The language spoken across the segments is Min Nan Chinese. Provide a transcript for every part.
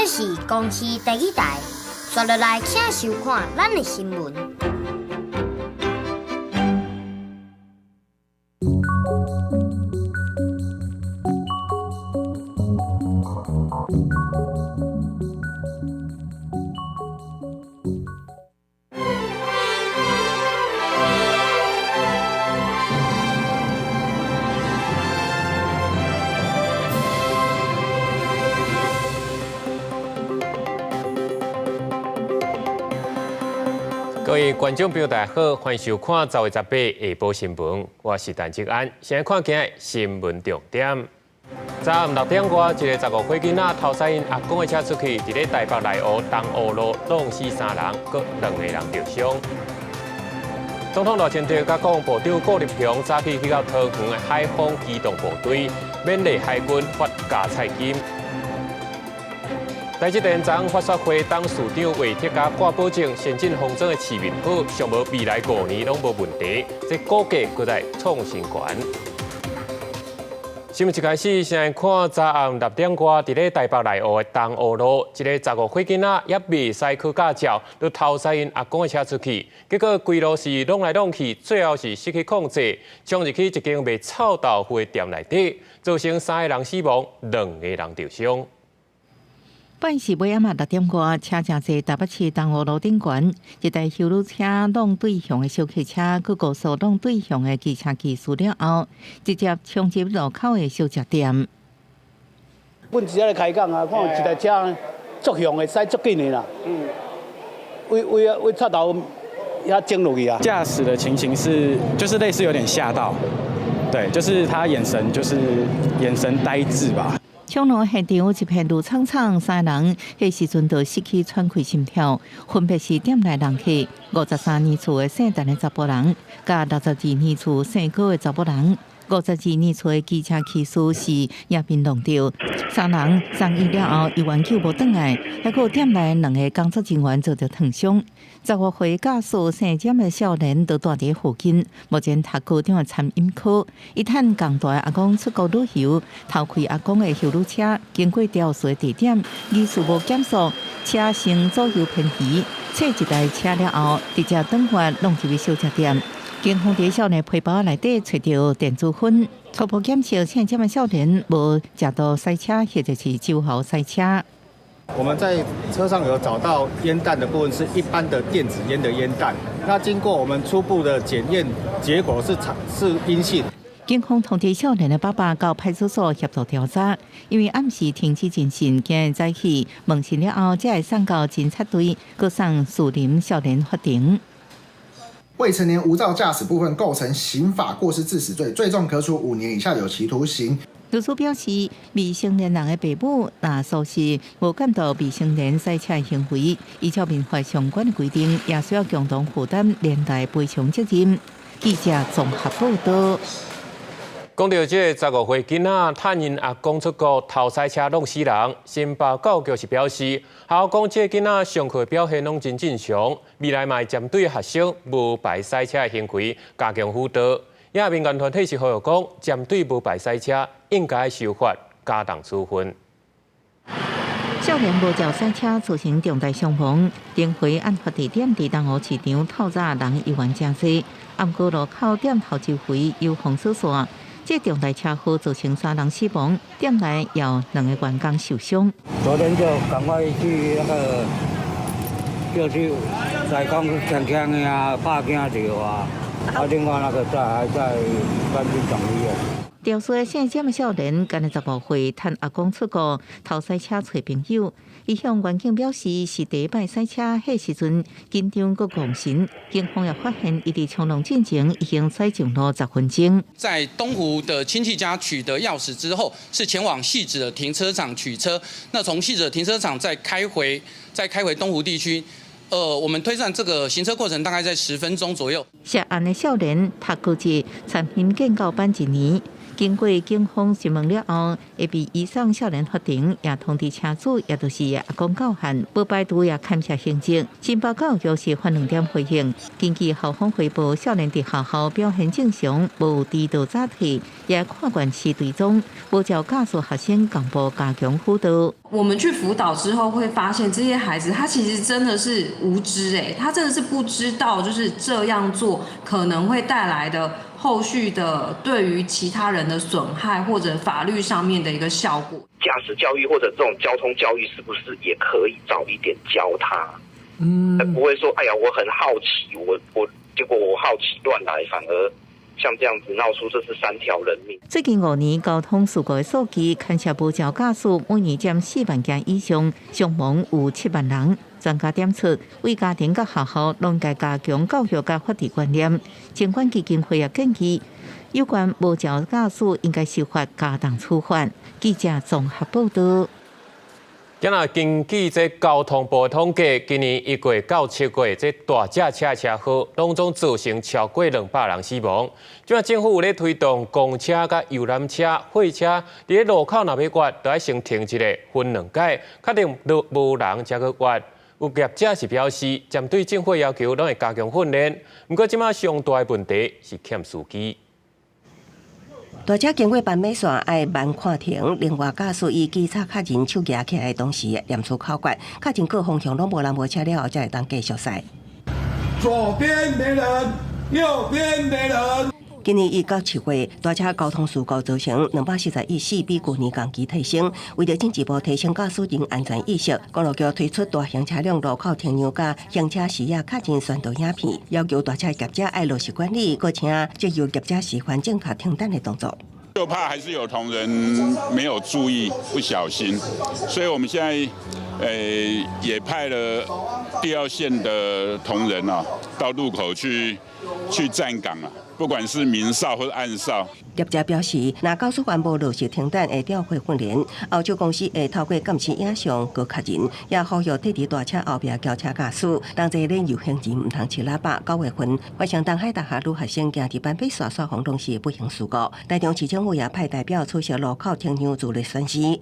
這是公視第一台，紲落來請收看咱的新聞。各位觀眾朋友，大家好，歡迎收看10月18下晡新聞，我是陳志安。先來看今日新聞重點。昨暗6點外，一个15歲囡仔偷駛𪜶阿公的車出去，佇咧台北內湖東湖路挵死三人，閣兩个人著傷。總統賴清德佮國防部長顧立雄早起去到桃園的海防機動部隊，勉勵海軍發加菜金。台積電昨昏法說會董事長魏哲家掛保證，先進封裝的市面好，上無未來5年攏無問題。這股價閣再創新高。新聞一開始，先來看昨暗6點外，佇咧台北內湖的東湖路，一個15歲囡仔猶未使考駕照，就偷駛𪜶阿公的車出去，結果規路是挵來挵去，最後是失去控制，衝入去一間賣臭豆腐的店內底，造成三个人死亡，兩个人著傷。拜四尾暗仔6點外，車誠濟台北市東湖路頂懸，一台休旅車挵對向的小客車，閣高速挵對向的機車技師了後，直接衝入路口的小食店。阮直咧開講啊，看有一台車足向的，駛足緊的啦。為為為插頭遐整落去啊。駕駛的情形是，就是類似有點嚇到，對，就是他眼神就是眼神呆滯吧。衝撞現場一片怒沖沖，三人彼時陣就失去喘氣心跳，分別是店內人客53年次的姓陳的查埔人，佮62年次姓郭的查某人。52年次的機車騎士是也面挵著，三人送醫了後，醫院救無轉來，還閣有店內兩个工作人員遭著燙傷。15歲駕駛姓詹的少年就蹛佇附近，目前讀高中的餐飲科。伊趁仝大的阿公出國旅遊，偷開阿公的休旅車，經過肇事的地點，疑似無減速，車身左右偏移，切一台車了後，直接轉彎挵入去小食店。警方佇少年皮包內底揣著電子煙，初步檢測，姓詹的少年無食毒駛車，或者是酒後駛車。我們在車上有找到煙彈的部分，是一般的電子煙的煙彈。那經過我們初步的檢驗，結果是是陰性。警方通知少年的爸爸到派出所協助調查，因為暗時停止偵訊，今日早起問訊了後，才會送到偵察隊，閣送士林少年法庭。未成年無照駕駛部分構成刑法過失致死罪，最重可處5年以下有期徒刑。律師表示，未成年人的父母若屬實無監督未成年駛車行為，依照民法相關的規定，也需要共同負擔連帶賠償責任。記者綜合報道。講到這個15歲囡仔，趁𪜶阿公出國偷駛車挵死人，新北教育局是表示，學校講這个囡仔上課表現攏真正常，未來嘛會針對學生無牌駛車的行為加強輔導。也民間團體是呼籲講，針對無牌駛車應該修法加重處分。少年無照駛車造成重大傷亡，頂回案發地點佇東湖市場透早人猶原誠濟，毋過路口店頭周圍有封鎖線。這重大車禍造成三人死亡，店內有兩个員工受傷。昨天就趕快去那個，就去在講鏘鏘的啊，拍驚著啊，啊，另外那個在還在關進總醫院。肇事的姓詹的少年，今年15歲，趁阿公出國偷駛車揣朋友。伊向員警表示，是第一擺駛車，彼時陣緊張閣戇神。警方也發現，伊佇衝浪進前已經駛上路10分鐘。在東湖的親戚家取得鑰匙之後，是前往汐止的停車場取車。那從汐止的停車場再開回東湖地區。我們推算這個行車過程大概在10分鐘左右。涉案的少年讀高職餐飲建教班一年。經過警方詢問了後，會被移送少年法庭，也通知車主，也就是阿公教漢，無排除也牽涉刑責。新北教育是分兩點回應，根據校方回報，少年佇學校表現正常，無遲到早退，也看慣是隊中，無照教唆學生共步加強輔導。我們去輔導之後，會發現這些孩子他其實真的是無知，欸，他真的是不知道，就是這樣做可能會帶來的後續的對於其他人的損害或者法律上面的一個效果。駕駛教育或者這種交通教育，是不是也可以早一點教他？不會說，哎呀，我很好奇，我結果我好奇亂來，反而像這樣子鬧出這是三條人命。最近5年交通事故的數據，牽涉無照駕駛，每年佔4萬件以上，傷亡有7萬人。專家點出，為家庭佮學校攏該加強教育佮法治觀念。疾管基金會也建議，有關無照駕駛應該修法加重處罰。記者綜合報道。今仔根據這交通部統計，今年1月到7月，這大隻車車禍攏總造成超過200人死亡。這擺政府有咧推動公車、佮遊覽車、貨車，佇咧路口若欲越，都愛先停一下，分兩擺，確定路無人才閣越。有業者是表示，針對政府要求，攏會加強訓練。毋過這擺上大的問題是欠司機。大車經過斑馬線愛慢看停，另外駕駛伊機車確認手舉起來同時念出口訣，確認各方向攏無人無車了後，才會當繼續駛。左邊沒人，右邊沒人。今年1到7月，大車交通事故造成241死，比舊年同期提升。為著進一步提升駕駛人安全意識，公路局推出大型車輛路口停讓佮行車時也確認宣導影片，要求大車業者愛落實管理，閣請藉由業者示範正確停等的動作。就怕還是有同仁沒有注意，不小心，所以我們現在，也派了第二線的同仁啊，到路口去站崗啊，不管是明哨或者暗哨。業者表示，若駕駛員無落實停等，會調回訓練。歐洲公司會透過監視影像閣確認，也呼籲駐佇大車後壁轎車駕駛，同齊練遊行人毋通吹喇叭。9月份發生東海大學女學生行佇斑馬線煞予撞死不幸事故，台中市政府也派代表出席路口停讓主力宣示。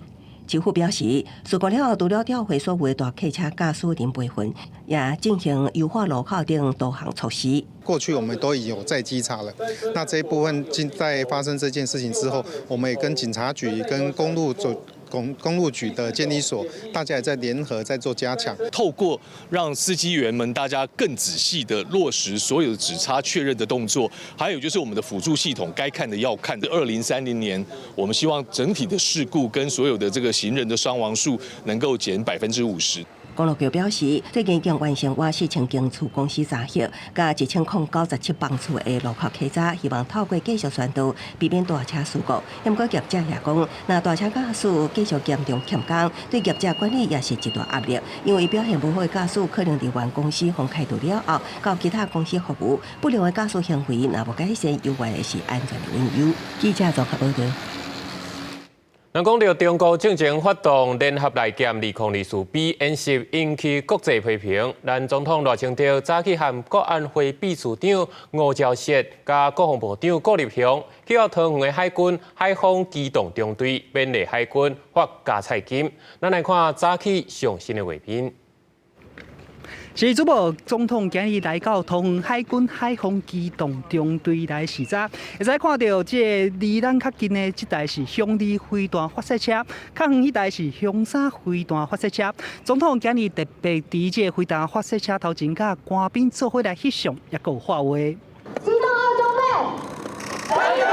市府表示，事故了後，除了調回所有的大客車駕駛人培訓，也進行優化路口等多項措施。過去我們都已有在稽查了，那這一部分在發生這件事情之後，我們也跟警察局、跟公路局的監理所，大家也在聯合在做加強。透過讓司機員們大家更仔細的落實所有的指叉確認的動作，還有就是我們的輔助系統該看的要看。2030年，我們希望整體的事故跟所有的這個行人的傷亡數能夠減50%。公路局表示，最近已經完成倚4000間厝公司查核，佮1097幫次的路口稽查，希望透過繼續宣導，避免大車事故。不過業者也講，若大車駕駛繼續嚴重欠工，對業者管理也是一大壓力，因為表現無好的駕駛可能佇原公司予開除了後，到其他公司服務，不良的駕駛行為若無改善，猶原會是安全的隱憂。記者綜合報道。人講著中國進前發動聯合利劍2024B 演習，引起國際批評。咱總統賴清德早起和國安會秘書長吳釗燮、佮國防部長顧立雄，去到桃園的海軍海鋒機動中隊勉勵海軍發加菜金。咱來看早起上新的畫面。是主播總統今日來到桃園海軍海鋒機動中隊來視察，會使看著這个離咱較近的這台是雄二飛彈發射車，較遠彼台是雄三飛彈發射車。總統今日特別佇這个飛彈發射車頭前，佮官兵做伙來翕相，也閣有喊話。機動二中隊，加油！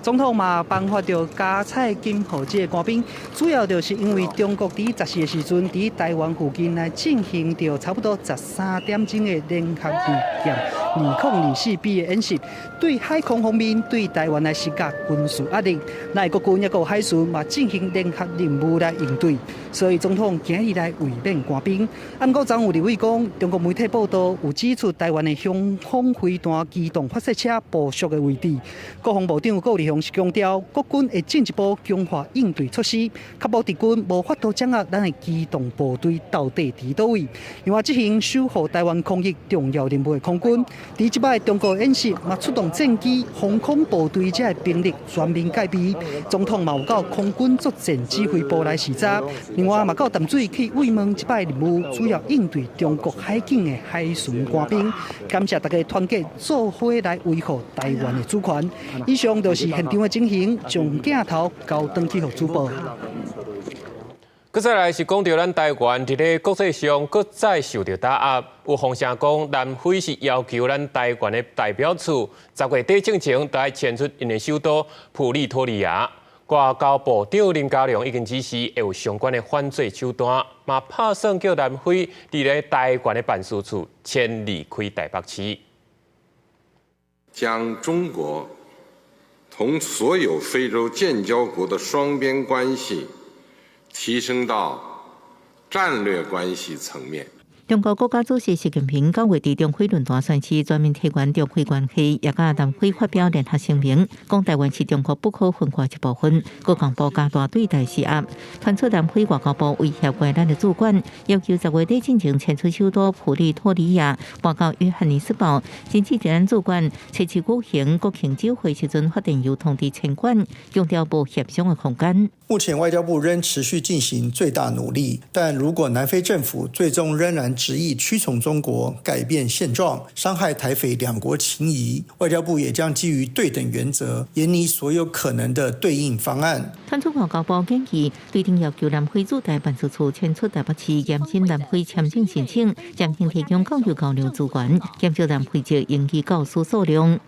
總統嘛頒發著加菜金予這个官兵，主要就是因為中國佇14的時陣，佇台灣附近來進行著差不多13點鐘的聯合利劍2024B 的演習，對海空方面對台灣來施加軍事壓力。那國軍抑閣海巡嘛進行聯合任務來應對，所以總統今日來慰勉官兵。啊，毋過昨有立委講，中國媒體報道有指出台灣的雄風飛彈機動發射車部署的位置，國防部長顧立雄。雄是強調，國軍會進一步強化應對措施，確保敵軍無法度掌握咱的機動部隊到底佇佗位。另外，執行守護台灣空域重要任務的空軍，佇這擺中國演習嘛出動戰機、防空部隊這的兵力全面戒備。總統嘛有到空軍作戰指揮部來視察。另外嘛到淡水去慰問這擺任務主要應對中國海警的海巡官兵，感謝大家團結做伙來維護台灣的主權。以上就是現場的情形，將鏡頭交轉去予主播。閣再來是講著咱台灣佇咧國際上閣再受著打壓，有風聲講南非是要求咱台灣的代表處10月底進前著愛遷出𪜶的首都普利托利亞。外交部長林佳龍已經指示會有相關的反制手段，嘛拍算叫南非佇咧台灣的辦事處遷離開台北市。將中國同所有非洲建交國的雙邊關係提升到戰略關係層面。中國國家主席習近平九月佇中非論壇宣示全面提懸中非關係，也佮南非發表聯合聲明，講台灣是中國不可分割一部分。國防部加大對台施壓，傳出南非外交部威脅關咱的駐館，要求10月底進前遷出首都普利托里亞，搬到約翰尼斯堡。甚至佇咱駐館初七舉行國慶酒會時陣發電郵通知遷館，強調無協商的空間。目前外交部仍持續進行最大努力，但如果南非政府最終仍然執意屈從中國，改變現狀，傷害台菲兩國情誼，外交部也將基於對等原則，研擬所有可能的對應方案。傳出外交部建議，對頂要求南非駐台辦事處遷出台北市，嚴審南非簽證申請，暫停提供教育交流資源，減少南非籍英語教師數量。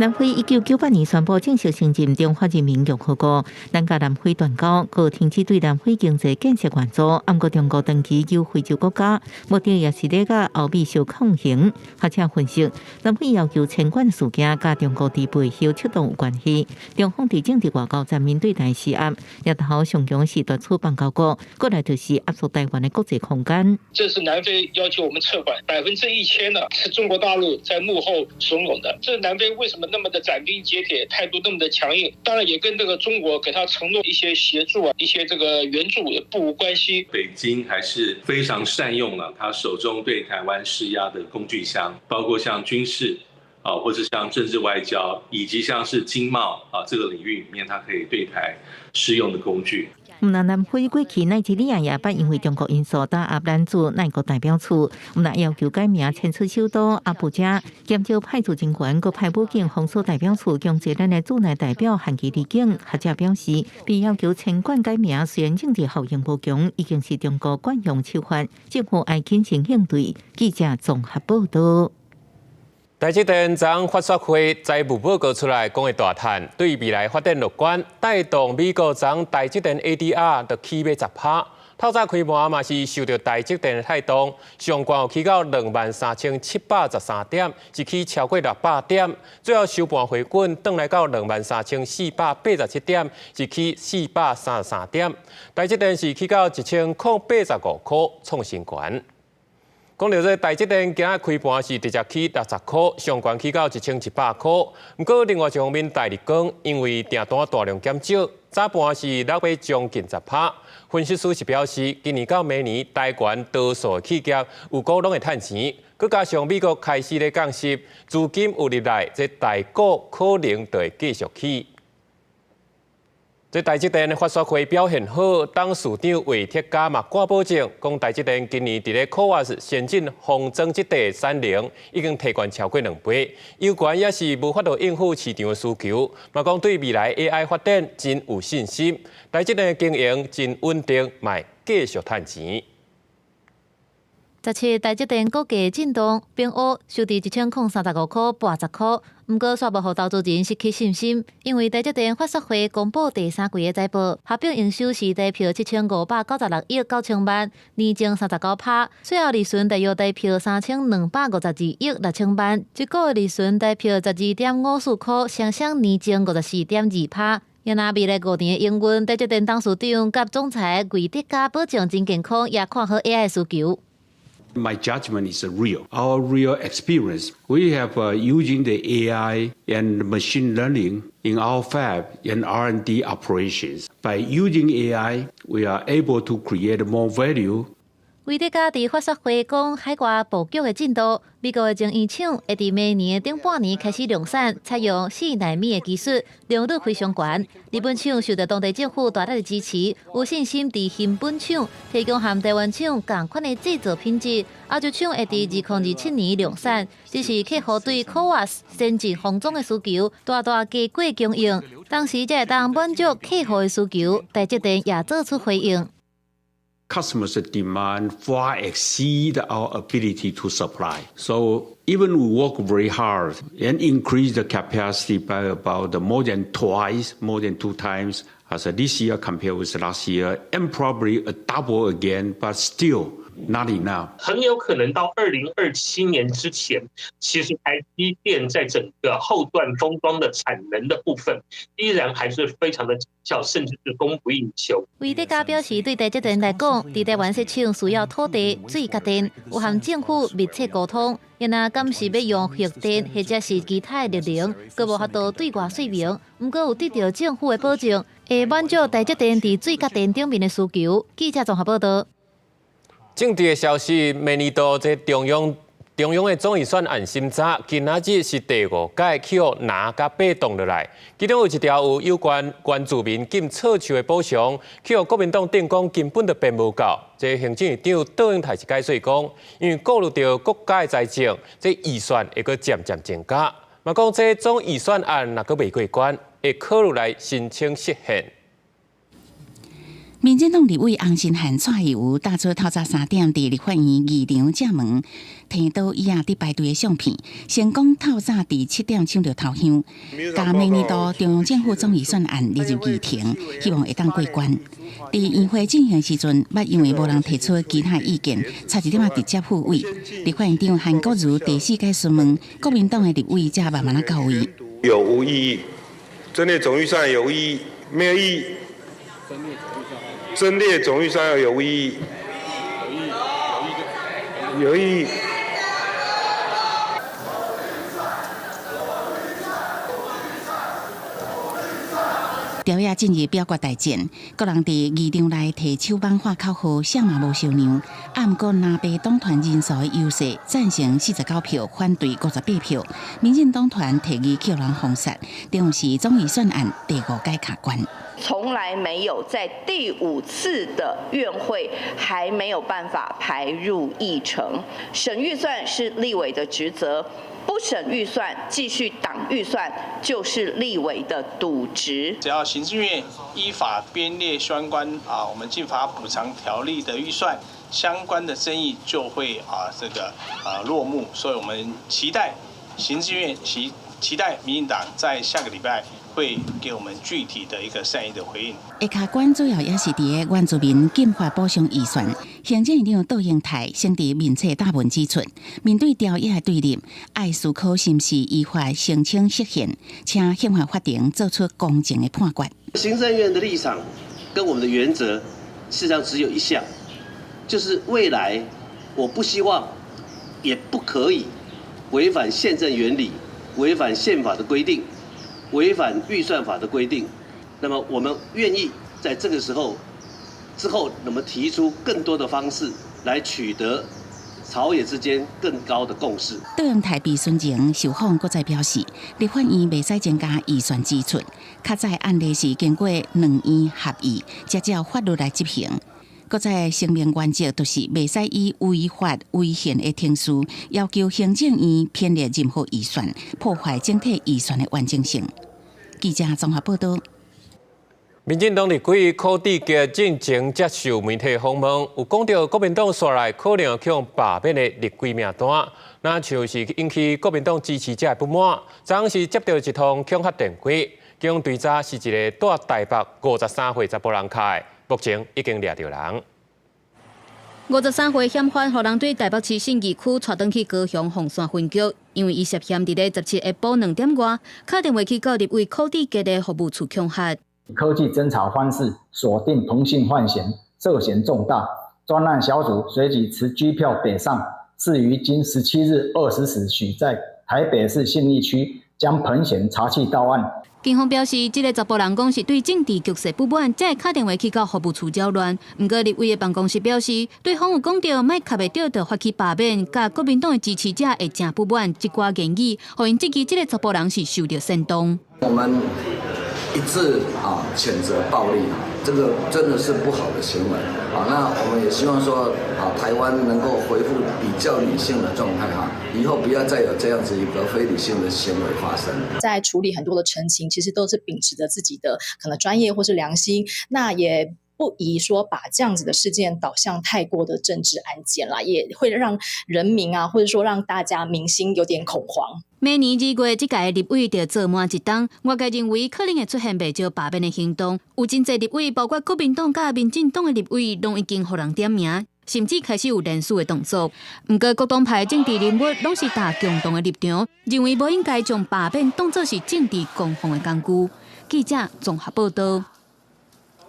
南非1998年宣布正式承認中華人民共和國，咱佮南非斷交，閣停止對南非經濟建設援助。毋過中國長期由非洲國家，目的也是咧佮歐美相抗衡。學者分析，南非要求遷館事件佮中國佇背後策動有關係。中方佇政治外交層面對台施壓，日頭上強是奪取邦交國，過來就是壓縮台灣的國際空間。這是南非要求我們撤館，1000%呢，是中國大陸在幕後慫恿的。這南非為什麼那麼的斬釘截鐵，態度那麼的強硬？當然也跟這個中國給他承諾一些協助啊，一些這個援助也不無關係。北京還是非常善用了他手中對台灣施壓的工具箱，包括像軍事啊，或者像政治外交，以及像是經貿啊這個領域裡面，他可以對台施用的工具。毋但南非過去奈及利亞也捌因為中國因素打壓咱駐奈國代表處，毋但要求改名遷出首都阿布加，減少派駐人員，閣派武警封鎖代表處，強制咱的駐內代表限期離境。學者表示，被要求遷館改名，雖然政治效應無強，已經是中國慣用手法，政府愛謹慎應對。記者綜合報道。台積電昨昏法說會財務報告出來，講會大趁，對未來發展樂觀，帶動美國昨昏台積電 ADR 就起碼10%。透早開盤嘛是受著台積電的帶動，上懸有起到23,713點，是起超過600點。最後收盤回滾，轉來到23,487點，是起433點。台積電是起到1085箍，創新懸。講著這台積電今仔開盤是直接起60箍，上懸起到1100箍。毋過另外一方面，大立光因為訂單大量減少，早盤是落欲將近10%。分析師是表示，今年到明年，台灣多數企業預估攏會趁錢，閣加上美國開始咧降息，資金有入來，這台股可能就會繼續起。這台積電法說會表現好，董事長魏哲家嘛掛保證，講台積電今年佇咧 CoWoS 先進封裝這塊產能已經提懸超過2倍，有關也是無法度應付市場的需求，嘛講對未來 AI 發展真有信心，台積電經營真穩定，嘛會繼續趁錢。 17台積電股價震盪，平烏收佇1035箍跋10箍，毋過煞無予投資人失去信心，因為台積電法說會公布第三季的財報，合併營收是台票7596億9千萬，年增39%，稅後利潤大約台票3252億6千萬，一股利潤台票12.54箍，雙雙年增54.2%。若未來5年的營運，台積電董事長佮總裁魏哲家保證真健康，也看好 AI 需求。My judgment is real. Our real experience. We have using the AI and machine learning in our fab and R&D operations. By using AI, we are able to create more value. 威德加佇法說會講海外布局的進度，美國的晶圓廠會佇明年的頂半年開始量產，採用4納米的技術，良率非常懸。日本廠受到當地政府大力的支持，有信心佇熊本廠提供和台灣廠仝款的製造品質。亞洲廠會佇2027年量產，只是客戶對 CoWoS 先進封裝的需求大大加過供應，同時才會當滿足客戶的需求。台積電也做出回應。 Customers' demand far exceed our ability to supply. So even we work very hard and increase the capacity by about more than twice, more than two times as this year compared with last year, and probably a double again, but still not enough. 很有可能到2027年之前，其實台積電在整個後段封裝的產能的部分，依然還是非常的緊俏，甚至是供不應求。威德加表示，對台積電來講，佇台灣設廠需要土地、水佮電，有和政府密切溝通。因若敢是欲用核電或者是其他的綠能，閣無法度對外說明。毋過有得著政府的保證，會滿足台積電佇水佮電頂面的需求。記者綜合報道。政治的消息，明年度這中央的總預算案審查，今仔日是第五屆去予拿佮被擋落來。其中有一條有關原住民禁錯樹的補償，去予國民黨定講根本就編無夠。這行政院長卓榮泰是解說講，因為顧慮著國家的財政，這預算會閣漸漸增加。嘛講這總預算案若閣袂過關，會考慮來申請釋憲。民進黨立委洪申翰蔡宜如搭出透早3點，佇立法院議場正門提倒椅仔佇排隊的相片，成功透早佇7點搶著頭香，共明年度中央政府總預算案列入議程，希望會當過關。佇院會進行時陣，捌因為無人提出其他意見，差一點仔直接復位。立法院長韓國瑜第四擺詢問，國民黨的立委才慢慢仔到位。有無異議？增列總預算有異議？沒有異議。增列總預算有無異議？有異議。朝野進入表決大戰，各人佇議場內提手板喊口號，啥嘛無相讓。啊，毋過藍白黨團人數的優勢，贊成49票，反對58票。民進黨團提議予人封殺，等於是總預算案第五擺卡關。從來沒有在第五次的院會還沒有辦法排入議程。審預算是立委的職責，不審預算繼續擋預算就是立委的瀆職。只要行政院依法編列相關啊，我們間伐補償條例的預算，相關的爭議就會啊這個啊落幕。所以我們期待行政院期待民進黨在下個禮拜會給我們具體的一個善意的回應。會卡關主要也是佇個原住民禁伐補償預算。行政院長卓榮泰先佇面冊貼文指出，面對朝野的對立，愛思考是毋是依法申請釋憲，請憲法法庭做出公正的判決。行政院的立場跟我們的原則，事實上只有一項，就是未來我不希望，也不可以違反憲政原理、違反憲法的規定、違反預算法的規定。那麼我們願意在這個時候之後，那麼提出更多的方式來取得朝野之間更高的共識。卓榮泰備詢前受訪，閣再表示，立法院袂使增加預算支出，較早案例是經過兩院合議，才照法律來執行。閣再聲明原則，就是袂使以違法違憲的程序要求行政院編列任何預算，破壞整體預算的完整性。記者綜合報道。民進黨立委柯志杰進前接受媒體訪問，有講著國民黨紲來可能予罷免的立委名單，若像是引起國民黨支持者的不滿。昨昏是接著一通恐嚇電話，其中對查是一个蹛台北53歲查埔人敲的，目前已經掠著人。53歲嫌犯，予人對台北市信義區帶轉去高雄鳳山分局，因為伊涉嫌佇咧17下晡2點外，敲電話去到立委柯志杰的服務處恐嚇。科技偵查方式鎖定彭姓犯嫌，涉嫌重大，專案小組隨即持機票北上，至於今17日20時許，在台北市信義區將彭賢查緝到案。警方表示，這个查埔人講是對政治局勢不滿，才會敲電話去到服務處擾亂。毋過立委的辦公室表示，對方有講著莫磕袂著就發起罷免，佮國民黨的支持者會誠不滿，這寡言語，予𪜶質疑這个查埔人是受著煽動。我們一致啊譴責暴力，這個真的是不好的行為啊。那我們也希望說啊，台灣能夠恢復比較理性的狀態哈，以後不要再有這樣子一個非理性的行為發生。在處理很多的陳情，其實都是秉持着自己的可能專業或是良心，那也不宜說把這樣子的事件導向太過的政治案件啦，也會讓人民啊，或者說讓大家民心有點恐慌。每年2月，這屆立委就做滿一冬，外界認為可能會出現袂少罷免的行動。有真濟立委，包括國民黨佮民進黨的立委，攏已經予人點名，甚至開始有連署的動作。毋過各黨派政治人物攏是持共同的立場，認為無應該將罷免當作是政治攻防的工具。記者綜合報道。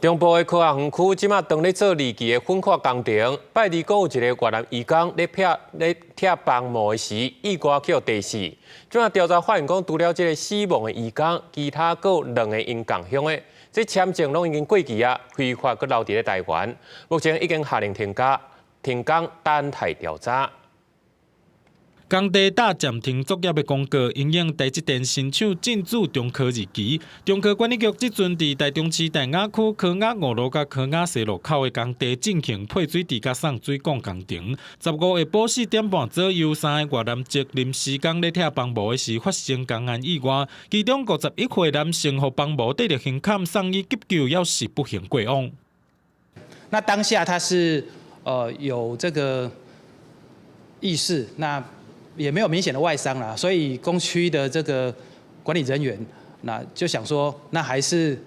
中部的科學園區這馬當咧做二期的粉化工程，拜二閣有一个越南移工咧拆咧拆房膜的時，意外去予電死。這馬調查發現講，除了這个死亡的移工，其他閣有兩个𪜶仝鄉的，這簽證攏已經過期啊，非法閣留佇咧台灣，目前已經下令停工，停工等待調查。工地大暫停作業的公告，因應台積電新廠進駐中科二期。中科管理局這陣佇台中市大雅區科雅五路佮科雅西路口的工地進行配水池佮送水管工程。15下晡4點半左右，三个越南籍臨時工咧拆房膜的時發生工安意外，其中51歲男性予房膜硩著胸坎送醫急救，猶是不幸過往。那當下他是有這個意識，那也沒有明顯的外傷啦，所以工區的這個管理人員，那就想說，那還是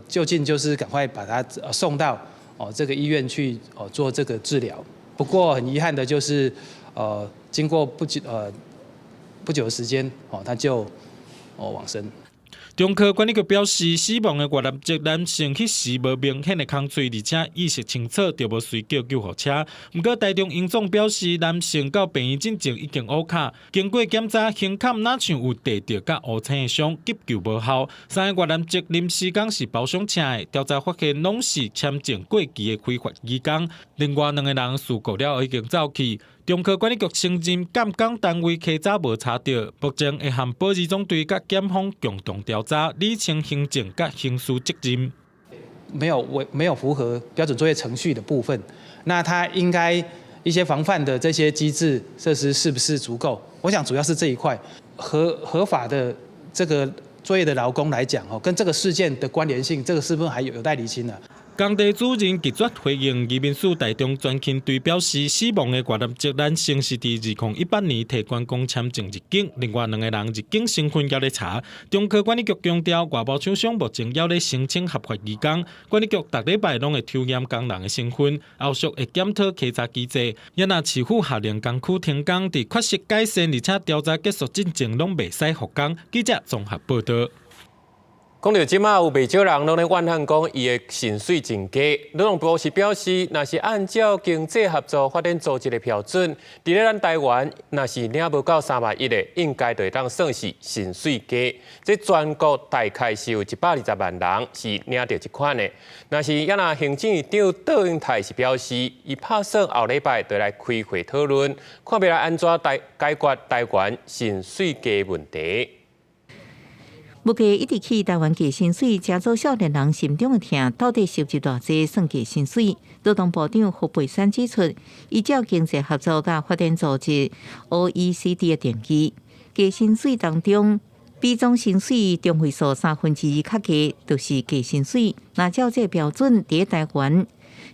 就近就是趕快把他送到哦這個醫院去哦做這個治療。不過很遺憾的就是，經過不久的時間，哦他就哦往生。中科管理局表示，死亡的越南籍男性彼時無明顯的空喙，而且意識清楚，就無隨叫救護車。毋過台中榮總表示，男性到病院進前已經烏卡，經過檢查，胸坎若像有硩著佮烏青的傷，急救無效。三個越南籍臨時工是包廂請的，調查發現攏是簽證過期的非法移工，另外兩個人事故了後已經走去。中科管理局承認監工單位稽查無查著，目前會和保二總隊佮檢方共同調查，釐清行政佮刑事責任。沒有符合標準作業程序的部分，那他應該一些防範的這些機制設施是不是足夠？我想主要是這一塊合法的這個作業的勞工來講，哦，跟這個事件的關聯性，這個是不是還有待釐清呢？工地主任拒絕回應。移民署台中專勤隊表示，死亡的越南籍男性是佇2018年提觀光簽證入境，另外兩個人入境身份猶咧查。中科管理局強調，外包廠商目前猶咧申請合法移工，管理局逐禮拜攏會抽驗工人的身份，後續會檢討稽查機制。也若市府下令工區停工，佇確實改善而且調查結束進前，攏袂使復工。記者綜合報道。講著這馬有袂少人攏咧怨恨講伊的薪水真低。勞動部是表示，若是按照經濟合作發展組織的標準，佇咧咱台灣，若是領無夠3萬1的，應該就會當算是薪水低。這全國大概是有120萬人是領著這款的。若是也若行政院長卓榮泰是表示，伊拍算後禮拜就來開會討論，看欲來按怎來解決台灣薪水低問題。物價一直起，台灣低薪水，誠做少年人心中的疼。到底收入偌濟算低薪水？勞動部長胡培山指出，依照經濟合作佮發展組織 OECD 的定義，低薪水當中，比總薪水中位數2/3較低，就是低薪水。若照這個標準，佇台灣，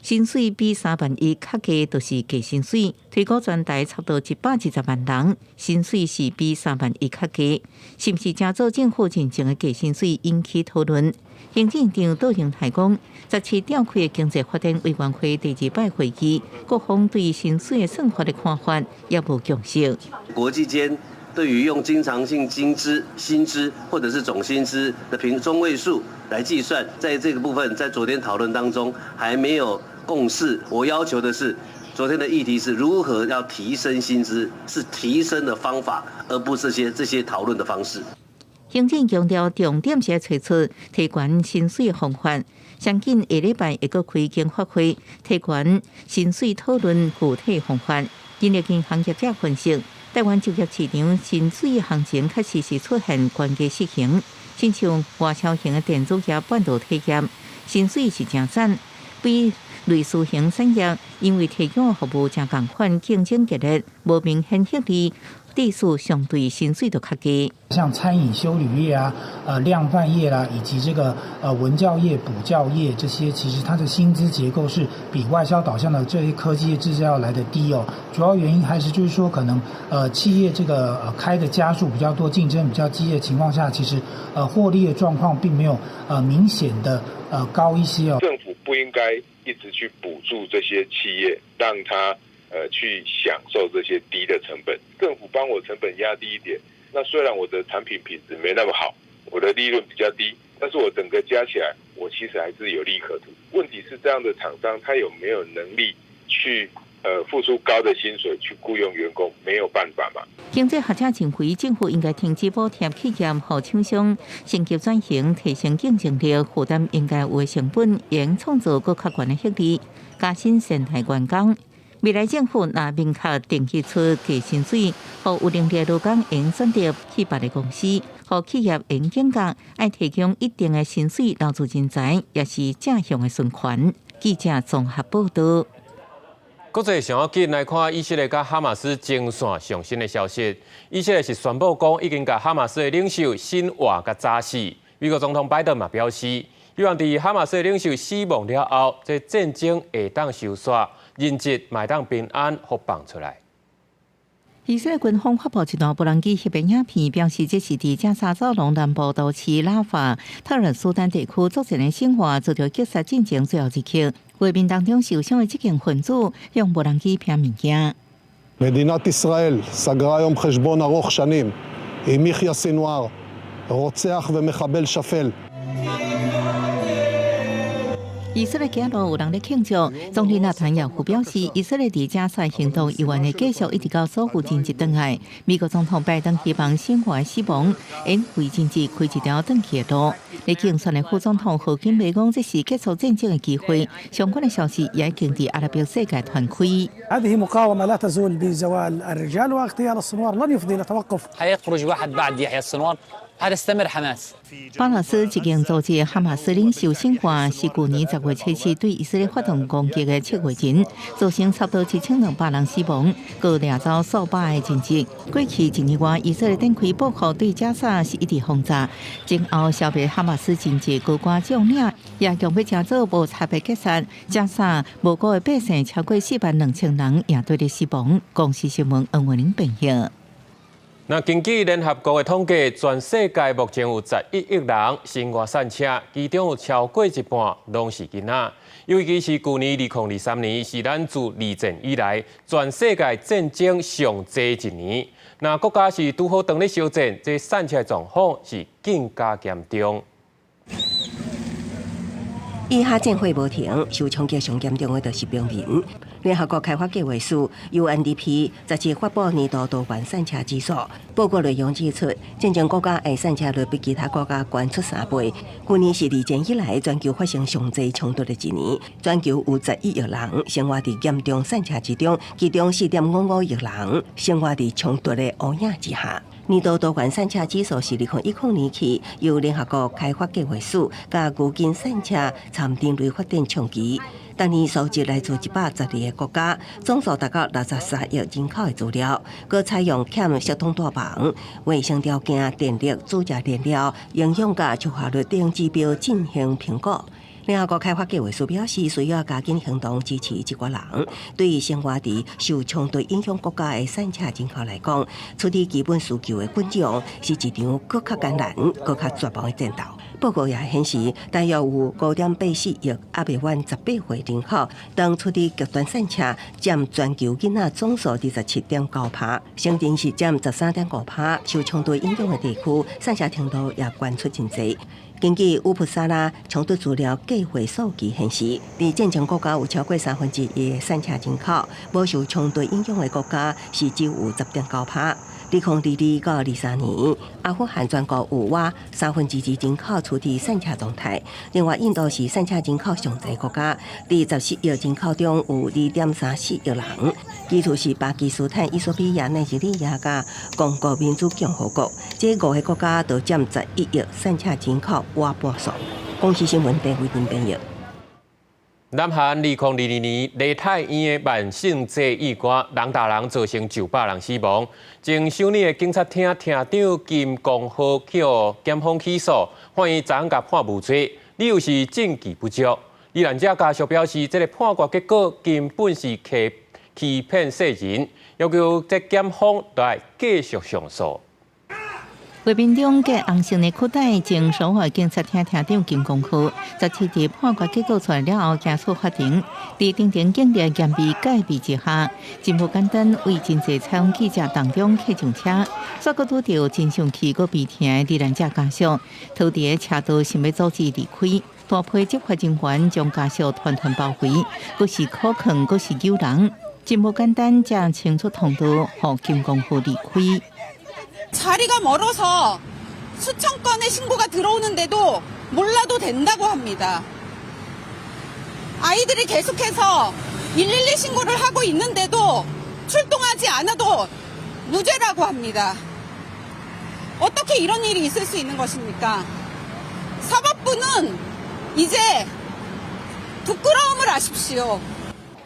薪水比3萬1較低，就是低薪水。推估全台差不多120萬人，薪水是比3萬1較低，是毋是誠做政府認證的低薪水引起討論？行政院長卓榮泰講，17召開的經濟發展委員會第二擺會議，各方對薪水的算法的看法也無共識。國際間對於用經常性薪資、薪資或者是總薪資的平中位數來計算，在這個部分，在昨天討論當中，還沒有共識。我要求的是，昨天的議題是如何要提升薪資，是提升的方法，而不是這些討論的方式。行政強調，重點是揣出提懸薪水方法。相信下禮拜會閣開經發會，提懸薪水討論具體方法。人力銀行業者分析，台灣就業市場薪水行情確實是出現懸低失衡，親像外銷型的電子業、半導體業，薪水是誠讚，比類似型產業因為提供服務誠仝款，競爭激烈，無明顯獲利。地數相對薪水都較低。像餐飲休旅業啊、量販業啦，以及這個文教業、補教業這些，其實它的薪資結構是比外銷導向的這些科技業製造要來得低哦。主要原因還是就是說，可能企業這個開的家數比較多，競爭比較激烈的情況下，其實獲利的狀況並沒有明顯的高一些哦。政府不應該一直去補助這些企業，讓他去享受這些低的成本。政府幫我成本壓低一點，那雖然我的產品品質沒那麼好，我的利潤比較低，但是我整個加起來，我其實還是有利可圖。問題是這樣的廠商，他有沒有能力去付出高的薪水去僱傭員工？沒有辦法嘛。經濟學者認為，政府應該停止補貼企業，予廠商升級轉型，提升競爭力，負擔應該有的成本，應創造閣較懸的獲利，加薪善待員工。未來政府若明確定義出低薪水，予有能力勞工會選擇去別个公司，予企業會警覺，愛提供一定的薪水留住人才，也是正向的循環。記者綜合報道。國際上要緊來看以色列佮哈馬斯前線上新的消息。以色列是宣布講已經共哈馬斯的領袖辛瓦共炸死。美國總統拜登嘛表示，希望佇哈馬斯的領袖死亡了後，這戰爭會當收煞，人質嘛會當平安予放出來。以色列軍方發布一段無人機翕的影片，表示這是佇加沙走廊南部都市拉法特爾蘇丹地區作戰的辛瓦遭著擊殺進前最後一刻。畫面當中受傷的激進分子用無人機拼物件。 מדינת ישראל סגרה היום חשבון ארוך שנים עם יחיא סנוואר, רוצח ומחבל שפל. 以色列街路有人咧慶祝，總理納坦雅胡表示，以色列佇加沙行動猶原會繼續一直到所有人質轉來。美國總統拜登希望辛瓦死亡，會為人質開一條轉去的路。咧競選的副總統賀錦麗講，這是結束戰爭的機會。相關的消息也已經佇阿拉伯世界傳開。 هذه مقاومة لا تزول بزوال الرجال واغتيال السنوار لن يفضي إلى توقف. حيخرج واحد بعد يحيى السنوار حتستمر حماس。巴勒斯激進組織哈馬斯領袖辛瓦是舊年10月7日對以色列發動攻擊的策劃人，造成差不多7200人死亡，閣掠走數百个人質。過去一年外，以色列展開報復對加沙是一直轟炸，前後消滅哈馬斯人質高官將領，也強欲成做無差別擊殺加沙無辜的百姓超過4萬2000人也對咧死亡。公視新聞黃文玲編譯。那根據聯合國的統計，全世界目前有11億人生活散赤，其中有超過一半攏是囡仔。尤其是舊年2023年，是咱自二戰以來全世界戰爭上濟一年。那國家是拄好當咧休戰，這散赤狀況是更加嚴重。以哈戰火無停，受衝擊上嚴重的就是平民。聯合國開發計劃署 UNDP 十七發布年度多元散赤指數，報告內容指出，戰爭國家的散赤率比其他國家懸出3倍。去年是二戰以來全球發生上濟衝突的一年，全球有十一億人生活佇嚴重散赤之中，其中4.55億人生活佇衝突的烏影之下。年度多元散赤指數是2010年起由聯合國開發計劃署佮牛津散赤參人類發展倡議。逐年收集來自112個國家，總數達到63億人口的資料，閣採用欠適當住房、衛生條件、電力、煮食燃料、營養佮輟學率等指標進行評估。聯合國開發計劃署表示，需要加緊行動支持這寡人。對於生活佇受衝突影響國家的散赤人口來講，處理基本需求的困境是一場閣較艱難、閣較絕望的戰鬥。報告也顯示，大約有5.84億猶未滿18歲人口，當處佇極端散赤，佔全球囡仔總數27.9%，成人是佔13.5%。受衝突影響的地區，散赤程度也懸出真濟。根據烏普薩拉衝突資料計劃數據顯示，佇戰爭國家有超過1/3的散赤人口，無受衝突影響的國家是只有10.9%。2022到23年，阿富汗全國有約2/3人口處佇散赤狀態。另外，印度是散赤人口上濟國家，佇14億人口中有2.34億人。其次是巴基斯坦、伊索比亞、奈及利亞佮剛果民主共和國，這五个國家都佔11億散赤人口倚半數。公視新聞鄭慧玲編譯。南韓2022年梨泰院的萬聖節意外，人踏人造成上百人死亡。前首爾的警察廳廳長金光浩去予檢方起訴，法院昨昏共判無罪，理由是證據不足。罹難者家屬表示，這个判決結果根本是欺騙世人，要求這檢方來繼續上訴。畫面中，著紅色的褲帶，前首爾警察廳廳長金光浩，17日判決結果出來了後，行出法庭，佇重重警力嚴密戒備之下，真無簡單，為真濟採訪記者當中客上車，煞閣拄著真生氣閣悲痛的罹難者家屬，逃佇車道想欲阻止離開，大批執法人員將家屬團團包圍，閣是苦勸，閣是揪人，真無簡單，才清出通道，予金光浩離開。 자리가 멀어서 수천 건의 신고가 들어오는데도 몰라도 된다고 합니다. 아이들이 계속해서 112 신고를 하고 있는데도 출동하지 않아도 무죄라고 합니다. 어떻게 이런 일이 있을 수 있는 것입니까? 사법부는 이제 부끄러움을 아십시오.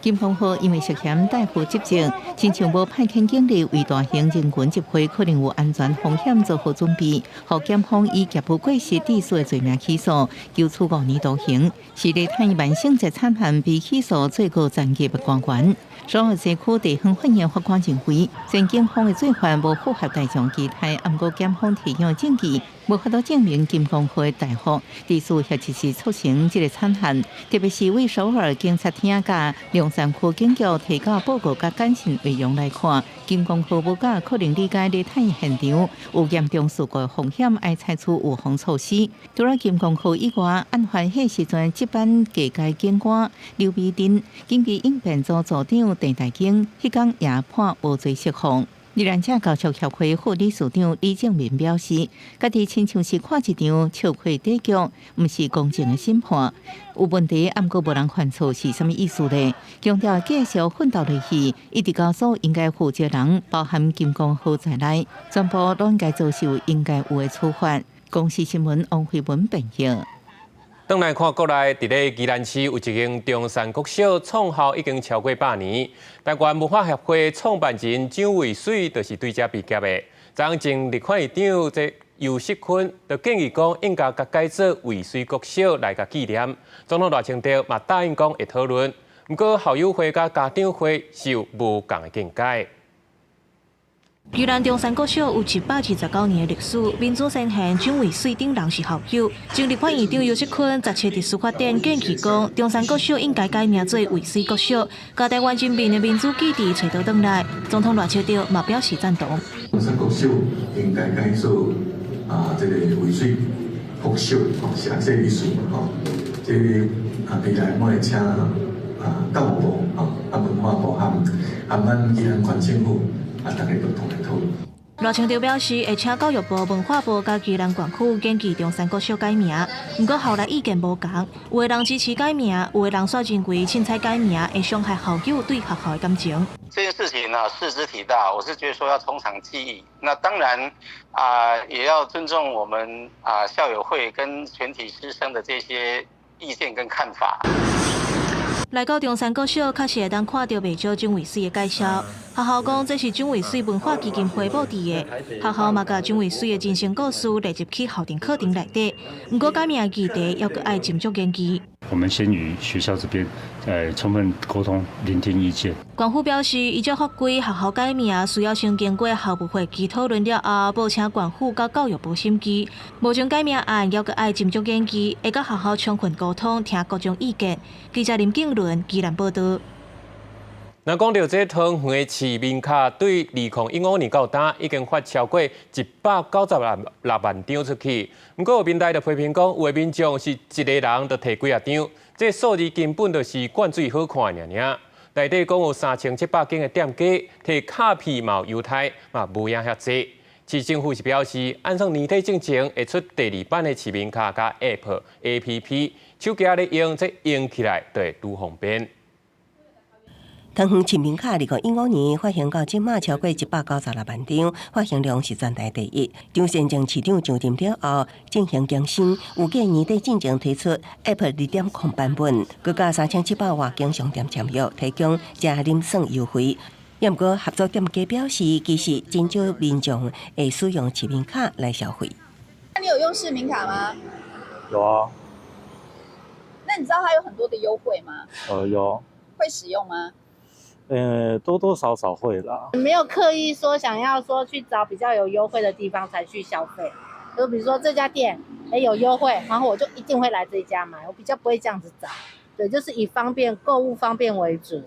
金光浩因為涉嫌怠忽職責，親像無派遣警力為大型人群集會可能有安全風險做好準備，予檢方以業務過失致死的罪名起訴，求處5年徒刑，是梨泰院萬聖節慘案被起訴最高層級的官員。首爾西區地方法院法官認為，前警方的做法無符合大眾期待，毋過檢方提供的證據無法度證明金光浩的怠忽，致使或者是促成這个慘案，特別是為首爾警察廳佮龍山區警局提交報告佮簡訊內容來看，金光浩無佮可能理解梨泰院現場有嚴重事故風險，愛採取預防措施。除了金光浩以外，案發彼時陣值班警戒警官劉美珍、緊急應變組組長鄭大京，彼工也判無罪釋放。罹難者家屬協會副理事長李正明表示，家己親像是看一場笑話短劇，毋是公正的審判。有問題，毋過無人犯錯是啥物意思呢？強調繼續奮鬥落去，一直到所應該負責人，包含金光浩在內，全部攏應該遭受應該有的處罰。公視新聞王慧文編譯。轉來看國內，佇咧宜蘭市有一間中山國小創校已經超過100年。台灣文化協會創辦人蔣渭水就是對遮畢業的。昨前立法院長這游錫堃就建議講，應該共改做渭水國小來共紀念。總統賴清德嘛答應講會討論，毋過校友會佮家長會是有無仝的見解。宜蘭中山國小有129年的歷史，民主先賢蔣渭水等人是校友。前立法院長游錫堃17佇司法殿建議講，中山國小應該改名做渭水國小，共台灣人民的民主基地揣倒轉來。總統賴清德嘛表示贊同。中山國小應該改做啊，這個渭水國小，是按這個意思吼。這個啊，未來我會請啊教育部啊文化部和咱宜蘭縣政府。啊！大家共同來討論。賴清德表示，會請教育部、文化部佮宜蘭縣府建議中山國小改名，毋過校內意見無仝，有的人支持改名，有的人煞認為凊彩改名會傷害校友對學校的感情。這件事情呢，茲事體大，我是覺得說要從長計議。那當然啊，也要尊重我們啊校友會跟全體師生的這些意見跟看法。來到中山國小，確實會當看到袂少蔣渭水的介紹。學校講這是蔣渭水文化基金會布置的，學校嘛共蔣渭水的人生故事列入去校定課程內底。毋過改名議題猶閣愛斟酌研究。我們先與學校這邊充分溝通，聆聽意見。縣府表示，依照法規，學校改名需要先經過校務會議討論了後，報請縣府佮教育部審議。目前改名案猶閣愛斟酌研究，會佮學校充分溝通，聽各種意見。記者林景倫，宜蘭報道。那講到這桃園的市民卡，對2015年到今已經發超過196萬張出去。毋過有民代就批評講，有的民眾是一個人就提幾仔張，這數字根本就是灌水好看爾爾。內底講有3700間的店家提卡片嘛有優待，嘛無影遐濟。市政府是表示，按算年底進前會出第二版的市民卡佮 App APP，手機仔咧用，這用起來就會愈方便。桃園市民卡2015年發行到這馬超過196萬張，發行量是全台第一。張善政市長上任了後進行更新，預計年底進前推出 App 2.0版本，閣佮3700外間商店簽約，提供食啉耍優惠。毋過合作店家表示，其實真少民眾會使用市民卡來消費。那你有用市民卡嗎？有啊。那你知道它有很多的優惠嗎？有。會使用嗎？多多少少會啦。沒有刻意說想要說去找比較有優惠的地方才去消費，就比如說這家店，有優惠，然後我就一定會來這家買，我比較不會這樣子找。對，就是以方便購物方便為主。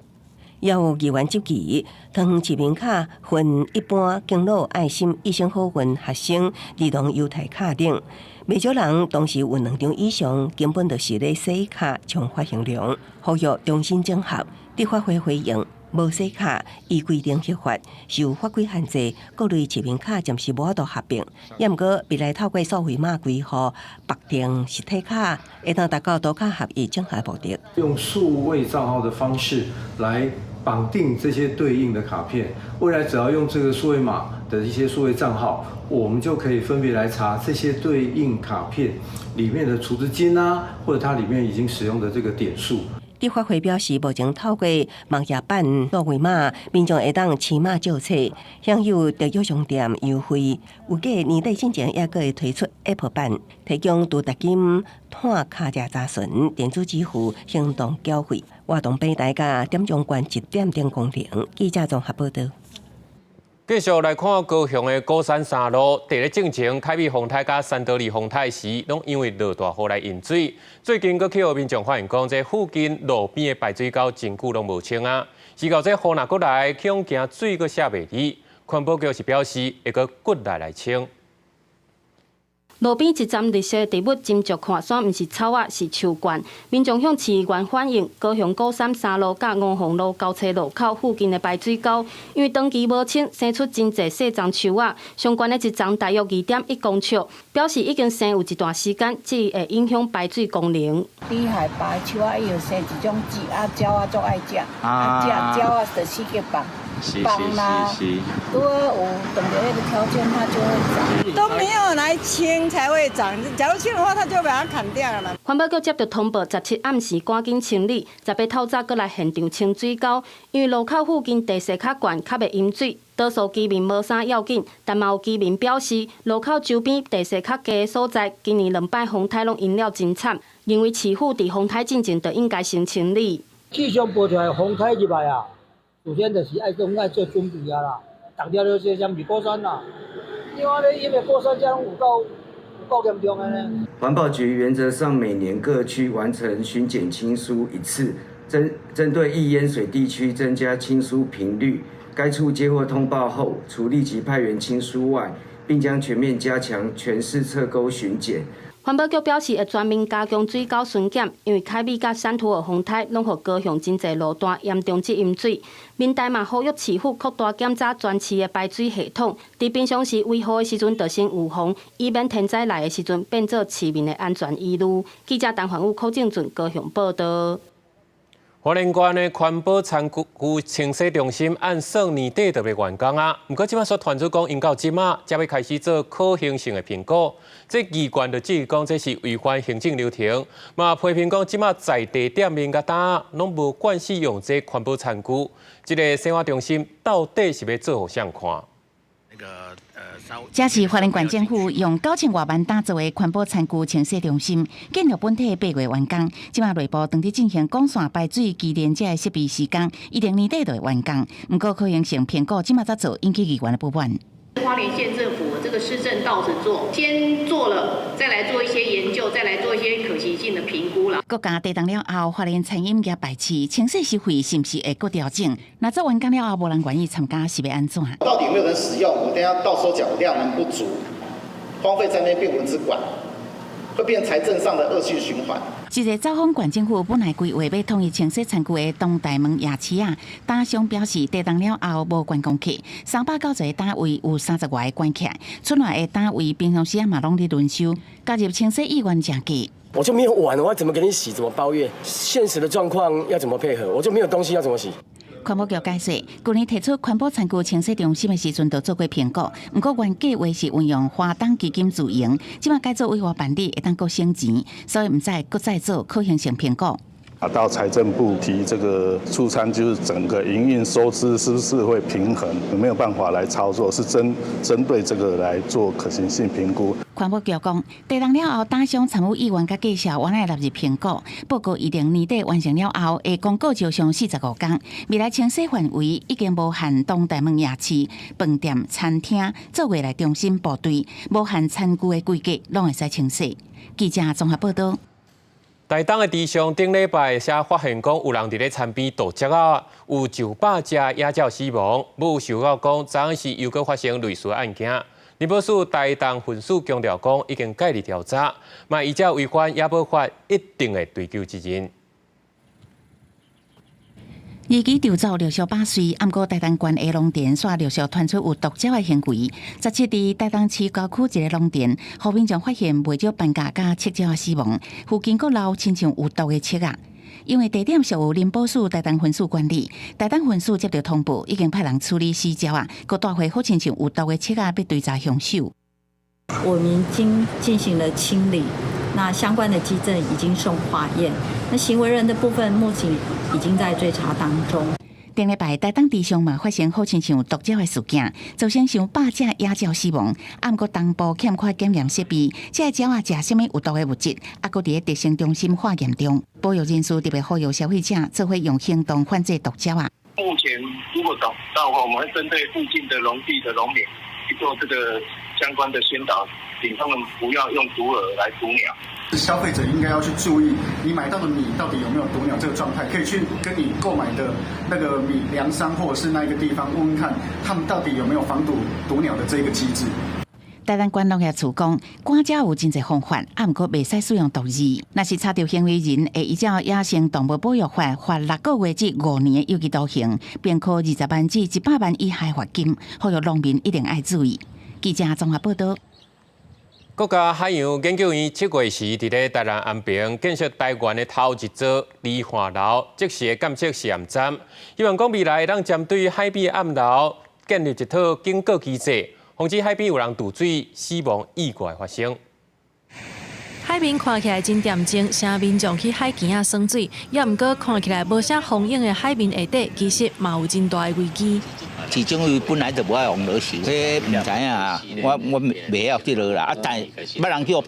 也有議員質疑，桃園市民卡分一般、敬老、愛心、一生好運、學生、兒童優待卡等，袂少人同時有兩張以上，根本就是咧洗卡衝發行量，呼籲重新整合。立法會回應，無洗卡依規定核發，受法規限制，各類市民卡暫時無法度合併。也毋過未來透過數位碼歸戶綁定實體卡，會當達到多卡合一整合目的。用數位帳號的方式來綁定這些對應的卡片，未來只要用這個數位碼的一些數位帳號，我們就可以分別來查這些對應卡片裡面的儲值金啊，或者它裡面已經使用的這個點數。立法會表示，目前透過網頁版數位碼，民眾會當揤碼照冊，享有特約商店優惠。預計年底進前也閣會推出 App 版，提供除值金、換卡價查詢、電子支付、行動繳費、活動平台佮點將券一點鐘功能。記者綜合報道。繼續來看高雄的鼓山三路，佇咧進前凱美風颱佮珊多利風颱時，攏因為落大雨來淹水。最近閣去予民眾發現講，這附近路邊的排水溝真久攏無清啊。是到這雨若閣來，恐驚水閣瀉袂去。環保局是表示會閣骨力來清。路邊一叢綠色植物斟酌看煞毋是草仔，是樹冠。民眾向市議員反映，高雄鼓山三路佮吳鳳路交叉路口附近的排水溝，因為長期無清，生出真濟細叢樹仔，上懸的一叢大約2.1公尺，表示已經生有一段時間，這會影響排水功能。低海拔樹仔伊會生一種枝仔，鳥仔足愛食，啊食鳥仔就四界放。放啦，如果有懂得那個條件，它就會長。都沒有來清才會長，假如清的話，它就把它砍掉了嘛。環保局接到通報，17暗時趕緊清理，18透早閣來現場清水溝，因為路口附近地勢較懸，較袂淹水。多數居民無啥要緊，但嘛有居民表示，路口周邊地勢較低的所在，今年兩擺風颱攏淹了真慘，認為市府佇風颱進前就應該先清理。氣象報出來風颱入來啊！首先就是愛講愛做準備啊啦，逐條都是像是鼓山啦，因為咧，因為鼓山遮攏有夠有夠嚴重的呢。環保局原則上每年各區完成巡檢清疏一次，針對易淹水地區增加清疏頻率。該處接獲通報後，除立即派員清疏外，並將全面加強全市側溝巡檢。環保局表示會全面加強水溝巡檢，因為凱美佮珊圖爾風颱攏予高雄真濟路段嚴重積淹水。民代嘛呼籲市府擴大檢查全市的排水系統，佇平常時維護的時陣就先預防，以免天災來的時陣變做市民的安全疑慮。記者陳凡武、柯正俊高雄報道。花蓮縣的環保餐具清洗中心按算年底就欲完工啊，毋過這擺煞傳出講，𪜶到這馬才欲開始做可行性的評估。這議員就質疑講，這是違反行政流程，嘛批評講，這馬在地店面佮擔攏無慣使用這環保餐具，這个洗碗中心到底是欲做予誰看？這是花蓮縣政府用9000外萬打造的環保餐具清洗中心，建築本體8月完工，這馬內部正佇進行管線排水機電這个設備施工，預定年底就會完工。毋過可行性評估這馬才做，引起議員的不滿。花蓮縣政府這個個施政倒着做，先做了，再來做一些研究，再來做一些可行性的評估啦。國家地動了後，發現餐飲業排斥清洗收費是毋是會閣調整？若做完工了後，無人願意參加，是欲按怎？到底有沒有人使用？我等下到時候講量能不足，荒廢在那邊無人管，會變財政上的惡性循環。一個走訪縣政府本來規劃欲統一清洗餐具的東大門夜市仔，擔商表示地動了後無觀光客，390個單位有30外個觀客，出來的單位平常時仔嘛攏佇輪收，加入清洗意願誠低。我就沒有碗，我怎麼給你洗？怎麼包月？現實的狀況要怎麼配合？我就沒有東西要怎麼洗？環保局解釋，舊年提出環保餐具清洗中心的時陣，就做過評估。毋過原計劃是運用華東基金自營，這擺改做委託辦理，會當閣省錢，所以毋知閣再做可行性評估。啊，到財政部提這個出餐，就是整個營運收支是不是會平衡？有沒有辦法來操作？是針對這個來做可行性評估。環保局講，地動了後，擔商參與意願佮介紹，原來納入評估。報告預定年底完成了後，會公告招商45工。未來清洗範圍已經無限東大門夜市、飯店、餐廳、做月來中心部隊，無限餐具的規格，攏會使清洗。記者綜合報道。台東的池上頂禮拜才發現講有人佇咧田邊毒鳥仔，有上百隻野鳥死亡，母受到講昨昏時又閣發生類似案件。林保署台東分署強調講已經介入調查，嘛依照違反野保法一定會追究責任。二期調走陸續百歲，毋過台東縣的農田煞陸續傳出有毒鳥的行為。17佇台東市郊區一个農田，予民眾發現袂少斑鴿佮赤鳥死亡，附近閣留親像有毒的粟仔。因為地點屬於林保署台東分署管理，台東分署接到通報，已經派人處理死鳥仔，閣帶回好親像有毒的粟仔，欲追查兇手。我們已經進行了清理，那相關的跡證已經送化驗，那行為人的部分目前已經在追查當中。頂禮拜台東池上嘛發生好親像毒鳥的事件，造成上百隻野鳥死亡。啊，毋過東部欠缺檢驗設備，這个鳥仔食啥物有毒的物質，猶閣佇咧特生中心化驗中。保育人士特別呼籲消費者做伙用行動反制毒鳥仔。目前如果找到的話，我們會針對附近的農地的農民去做這個相關的宣導，請他們不要用毒餌來捕鳥。消費者應該要去注意，你買到的米到底有沒有毒鳥這個狀態，可以去跟你購買的那個米糧商或者是那一個地方問問看，他們到底有沒有防堵毒鳥的這個機制。台東縣農業處講，趕鳥有真濟方法，啊，毋過袂使使用毒餌。若是查著行為人，會依照野生動物保育法罰6個月至5年的有期徒刑，並科20萬至100萬以下罰金，呼籲農民一定愛注意。記者綜合報道。國家海洋研究院7月時佇咧台南安平建設台灣的頭一座離岸流即時的監測試驗站，希望講未來會當針對海邊的暗流建立一套警告機制，防止海邊有人墜水死亡意外發生。海面看起來真恬靜，啥民眾去海墘仔耍水，也毋過看起來無啥風湧的海面下底，其實嘛有真大的危機。市政府本來就無愛予落樹，彼毋知影啊，我袂曉這个啦，啊，但捌人叫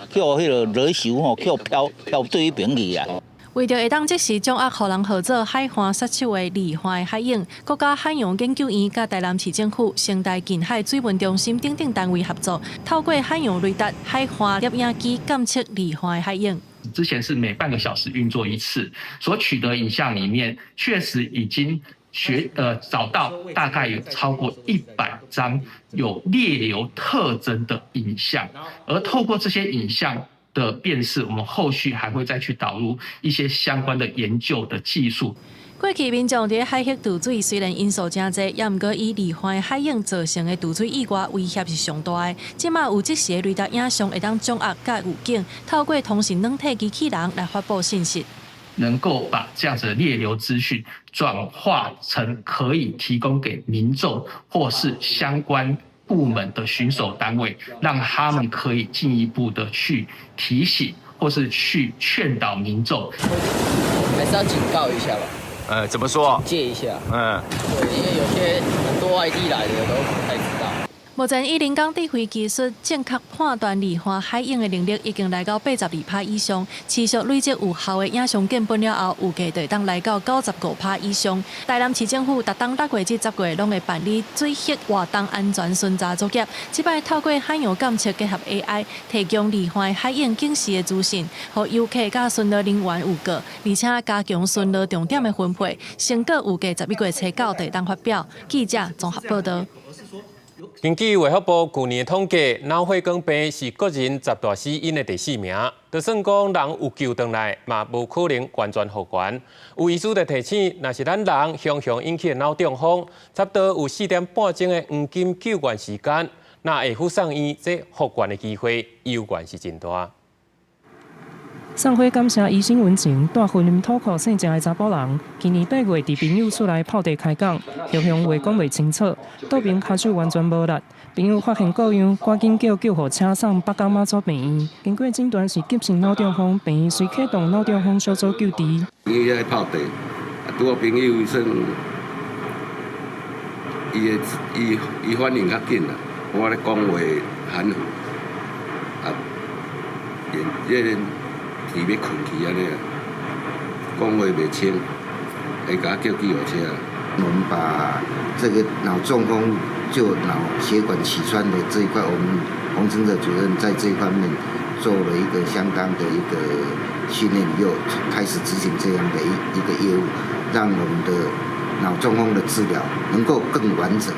叫彼个落樹吼，叫飄飄對彼爿去啊。為著會當即時掌握予人號做海岸殺手的離岸海湧，國家海洋研究院佮台南市政府、成大近海水文中心等等單位合作，透過海洋雷達、海岸攝影機監測離岸海湧。之前是每半個小時運作一次，所取得影像裡面確實已經找到大概有超過100張有裂流特徵的影像，而透過這些影像的辨識，我們後續還會再去導入一些相關的研究的技術。過去民眾佇海域渡水，雖然因素誠濟，也毋過以離岸海湧造成的渡水意外威脅是上大的。這馬有即時的雷達影像，會當掌握佮預警，透過通訊軟體機器人來發布信息，能夠把這樣子的裂流資訊轉化成可以提供給民眾或是相關部門的巡守單位，讓他們可以進一步的去提醒或是去勸導民眾。還是要警告一下吧。怎麼說？警戒一下。嗯。對，因為有些很多外地來的都不太知道。目前以人工智慧技術正確判斷罹患海湧的能力已經來到82%以上，持續累積有效的影像建本了後，預計就會當來到95%以上。台南市政府逐冬6月至10月攏會辦理水域活動安全巡查作業，這擺透過海洋監測結合 AI，提供罹患海湧警示的資訊，予遊客佮巡邏人員有告，而且加強巡邏重點的分配，成果預計11月初九就會當發表。記者綜合報道。根據衛福部舊年的統計，腦血管病是國人十大死因的第四名。就算講人有救轉來，嘛無可能完全復原。有醫師就提醒，若是咱人常常引起的腦中風，差不多有4點半鐘的黃金救援時間，若會赴送院，這復原的機會猶原是真大。送花感謝醫生溫情，蹛雲林土庫姓鄭的查埔人，去年8月佇朋友厝內泡茶開講，雄雄話講袂清楚，倒爿跤手完全無力。朋友發現過樣，趕緊叫救護車送北港媽祖病院。經過診斷是急性腦中風，病院隨啟動腦中風小組救治。朋友遐泡茶，啊，拄好朋友算，伊的伊伊反應較緊啦，我咧講話含糊，啊，連這個。伊欲睏去按呢啊，講話袂清，會共叫救護車。我們把這個腦中風就腦血管起穿的這一塊，我們洪承澤主任在這方面做了一個相當的一個訓練，又開始執行這樣的一個業務，讓我們的腦中風的治療能夠更完整。